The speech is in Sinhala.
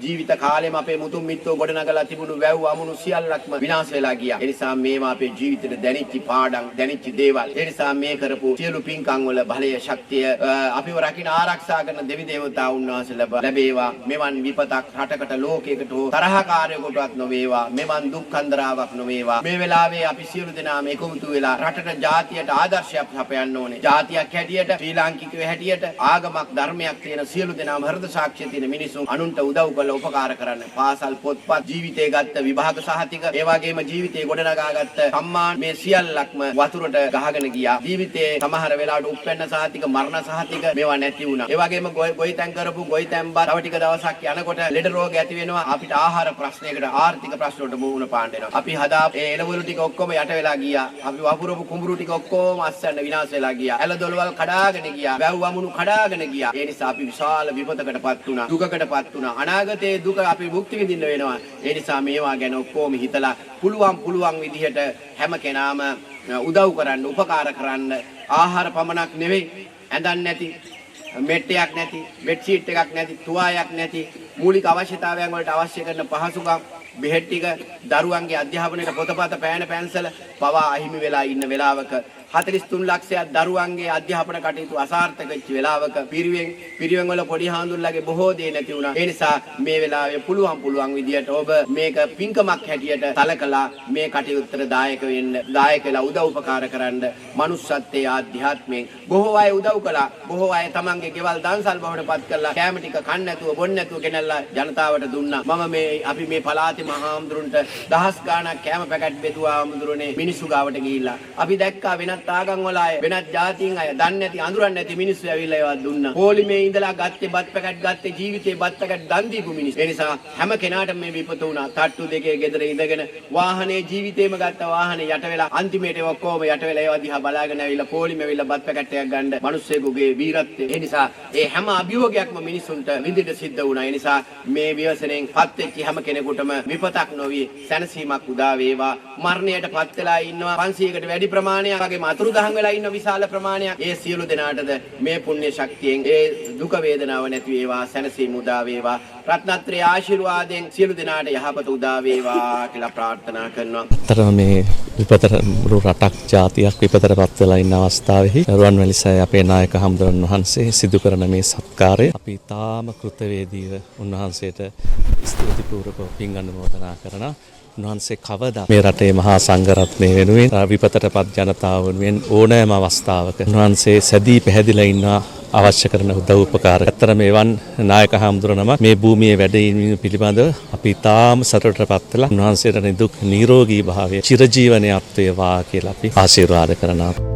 ජීවිත කාලෙම අපේ මුතුන් මිත්තෝ ගොඩනගලා තිබුණු වැව් අමුණු සියල්ලක්ම විනාශ වෙලා ගියා. ඒ නිසා මේවා අපේ ජීවිතේට දැනිච්ච පාඩම්, දැනිච්ච දේවල්. ඒ නිසා මේ කරපු සියලු පින්කම් වල බලය, ශක්තිය අපිව රකින්න ආරක්ෂා කරන දෙවි දේවතා උන්වහන්සේ ලැබේවා. මෙවන් විපතක් රටකට, ලෝකයකට හෝ තරහකාරයෙකුටවත් නොවේවා. මෙවන් දුක් කන්දරාවක් නොවේවා. මේ වෙලාවේ අපි සියලු දෙනාම එකමුතු වෙලා රටට, ජාතියට ආදර්ශයක් සපයන්න ඕනේ. ජාතියක් හැටියට, ශ්‍රී ලාංකිකයෝ හැටියට, ආගමක් ධර්මයක් තියෙන සියලු දෙනාම හෘද සාක්ෂිය තියෙන මිනිසුන් අනුන්ට උදව් කරලා උපකාර කරන්න. පාසල්, පොත්පත්, ජීවිතේ ගත්ත විභාග සහතික, ඒ වගේම ජීවිතේ ගොඩනගා ගත්ත සම්මාන මේ සියල්ලක්ම වතුරට ගහගෙන ගියා. ජීවිතේ සමහර වෙලාවට උප්පැන්න සහතික, මරණ සහතික මේවා නැති වුණා. ඒ වගේම ගොවිතැන් කරපු ගොවිතැන්පත් තව ටික දවසක් යනකොට ලෙඩ රෝග ඇති වෙනවා. අපිට ආහාර ප්‍රශ්නයකට, ආර්ථික ප්‍රශ්න වලට මුහුණ පාන්න වෙනවා. අපි හදා ඒ එළවලු ටික ඔක්කොම යට වෙලා ගියා. අපි වපුරපු කුඹුරු ටික ඔක්කොම අස්සන්න විනාශ වෙලා ගියා. ඇල දොළවල් කඩාගෙන ගියා. වැව් වමුණු කඩාගෙන ගියා. ඒ නිසා අපි විශාල විපතකටපත් වුණා. දුකකටපත් වුණා. අනාගතයේ දුක අපි භුක්ති විඳින්න වෙනවා. ඒ නිසා මේවා ගැන ඔක්කොම හිතලා පුළුවන් පුළුවන් විදිහට හැම කෙනාම උදව් කරන්න, උපකාර කරන්න. ආහාර පමණක් නෙවෙයි, ඇඳන් නැති, මෙට්ටයක් නැති, බෙඩ්ෂීට් එකක් නැති, තුවායක් නැති, මූලික අවශ්‍යතාවයන් වලට අවශ්‍ය කරන පහසුකම්, බෙහෙත් ටික, දරුවන්ගේ අධ්‍යාපනයට පොතපත, පෑන පැන්සල පවා අහිමි වෙලා ඉන්න වෙලාවක, 43 ලක්ෂයක් දරුවන්ගේ අධ්‍යාපන කටයුතු අසාර්ථක වෙච්ච වෙලාවක, පිරිවෙන් පිරිවෙන් වල පොඩි හාමුදුරුවන්ගේ බොහෝ දේ නැති වුණා. ඒ නිසා මේ වෙලාවේ පුළුවන් පුළුවන් විදියට ඔබ මේක පින්කමක් හැටියට සලකලා මේ කටයුත්තට දායක වෙන්න, දායක වෙලා උදව් උපකාර කරන්න. මනුස්සත්වයේ ආධ්‍යාත්මයෙන් බොහෝ අය උදව් කළා. බොහෝ අය තමන්ගේ ගෙවල් දන්සල් බවට පත් කරලා කෑම ටික කන්න නැතුව බොන්න නැතුව ගෙනල්ලා ජනතාවට දුන්නා. මම මේ අපි මේ පළාතේ මහා හාමුදුරුන්ට දහස් ගාණක් කෑම පැකට් බෙදුවා හාමුදුරුවනේ මිනිස්සු ගාවට ගිහිල්ලා. අපි දැක්කා වෙනත් ආගම් වල අය, වෙනත් ජාතීන් අය, දන්නේ නැති, අඳුරන්නේ නැති මිනිස්සු ඇවිල්ලා ඒවා දුන්නා. පොලිමේ ඉඳලා ගත්තේ බත් පැකට් ගත්තේ ජීවිතේ බත් පැකට් දන් දීපු මිනිස්සු. ඒ නිසා හැම කෙනාටම මේ විපත වුණා. තට්ටු දෙකේ ගෙදර ඉඳගෙන වාහනේ ජීවිතේම ගත්ත වාහනේ යට වෙලා අන්තිමේට ඒවා ඔක්කොම යට වෙලා ඒවා දිහා බලාගෙන ඇවිල්ලා පොලිමේ ඇවිල්ලා බත් පැකට් එකක් ගන්න මිනිස්සෙකුගේ වීරත්වය. ඒ නිසා ඒ හැම අභියෝගයක්ම මිනිසුන්ට විඳින්න සිද්ධ වුණා. ඒ නිසා මේ ව්‍යසනයෙන් පත් වෙච්ච හැම කෙනෙකුටම විපතක් නොවි සැනසීමක් උදා වේවා. මරණයට පත් වෙලා ඉන්නවා 500කට වැඩි ප්‍රමාණයක් වගේම අතුරුදහන් වෙලා ඉන්න විශාල ප්‍රමාණයක්. ඒ සියලු දෙනාටද මේ පුණ්‍ය ශක්තියෙන් ඒ දුක වේදනාව නැති වේවා, සැනසීම උදා වේවා. රත්නත්‍රයේ ආශිර්වාදයෙන් සියලු දෙනාට යහපත උදා වේවා කියලා ප්‍රාර්ථනා කරනවා. ඇත්තටම මේ විපතට මුළු රටක් ජාතියක් විපතටපත් වෙලා ඉන්න අවස්ථාවෙහි රුවන්වැලි සෑය අපේ නායක හාමුදුරන් වහන්සේ සිදු කරන මේ සත්කාරය අපි ඉතාම කෘතවේදීව උන්වහන්සේට ස්තුතිපූර්වකව පින් අනුමෝදනා කරනවා. උන්වහන්සේ කවදා මේ රටේ මහා සංඝරත්නය වෙනුවෙන්, විපතටපත් ජනතාව වෙනුවෙන් ඕනෑම අවස්ථාවක උන්වහන්සේ සැදී පැහැදිලා ඉන්නවා අවශ්‍ය කරන උදව් උපකාර. ඇත්තටම එවන් නායක හාමුදුරුවෝ නමක් මේ භූමියේ වැඩ ඉීම පිළිබඳව අපි ඉතාම සතුටටපත් වෙලා උන්වහන්සේට නිදුක් නිරෝගී භාවය චිරජීවනයත් වේවා කියලා අපි ආශිර්වාද කරනවා.